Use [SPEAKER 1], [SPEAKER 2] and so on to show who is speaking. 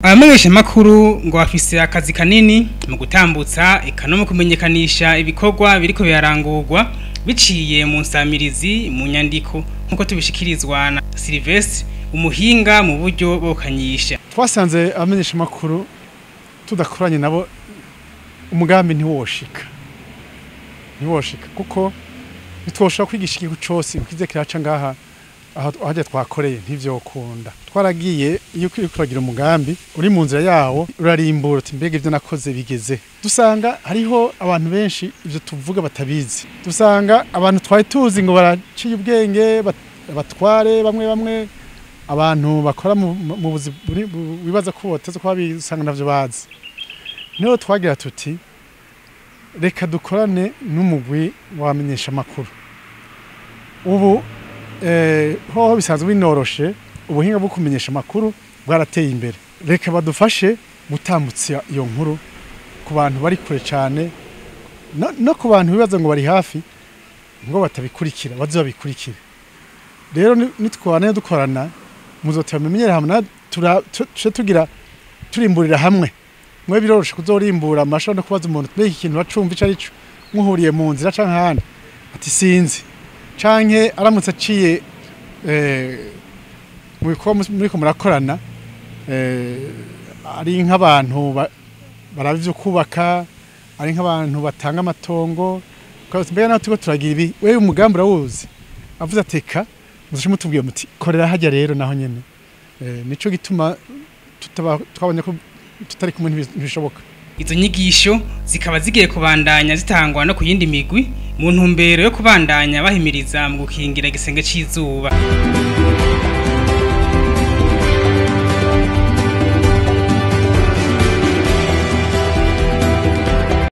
[SPEAKER 1] Abamenyesha makuru ngo bafise akazi kanini mu gutambutsa eka no mu kumenyekanisha ibikorwa biriko birarangurwa biciye mu nsamirizi, mu nyandiko, nkuko tubishikirizwa na Sylvestre, umuhinga mu buryo bokanyisha.
[SPEAKER 2] Twasanze abamenyesha makuru tudakoranye nabo umugambi ntiwoshika, kuko ntitwoshobora kwigisha igihugu cose kize kiraca ngaha aho twakoreye, ntivyokunda. Twaragiye iyo uriko uragira umugambi uri mu nzira yawo, urarimbura uti: "Mbega ivyo nakoze bigeze?" Dusanga hariho abantu benshi ivyo tuvuga batabizi. Dusanga abantu twari tuzi ngo baraciye ubwenge, abatware bamwe bamwe, abantu bakora mu buzi wibaza ko boteze kuba bisanga navyo bazi. Niho twagira tuti: "Reka dukorane n'umugwi wamenyesha amakuru." Ubu hoho bisanzwe binoroshe, ubuhinga bwo kumenyesha amakuru bwarateye imbere. Reka badufashe gutambutsa iyo nkuru ku bantu bari kure cyane no ku bantu bibaza ngo bari hafi ngo batabikurikira, baze babikurikire. Rero nitwana dukorana muzotamenyera hamwe, tuce tugira turimburira hamwe. Mwe biroroshe kuzorimbura amasho no kubaza umuntu: "Mbega ikintu wacumva ico arico?" Muhuriye mu nzira canke ahandi, ati: "Sinzi." Canke aramutse aciye mu bikorwa muriko murakorana, ari nk'abantu baraba ivyo kubaka, ari nk'abantu batanga amatongo, ukabaza: "Mbega nawe turiko turagira ibi, wewe umugambi urawuzi?" Avuze ateka, muzoce mutubwira muti: "Korera harya." Rero naho nyene nico gituma twabonye ko tutari kumwe ntibishoboka.
[SPEAKER 1] Izo nyigisho zikaba zigiye kubandanya zitangwa no ku yindi migwi mu ntumbero yo kubandanya bahimiriza mu gukingira igisenge c'izuba.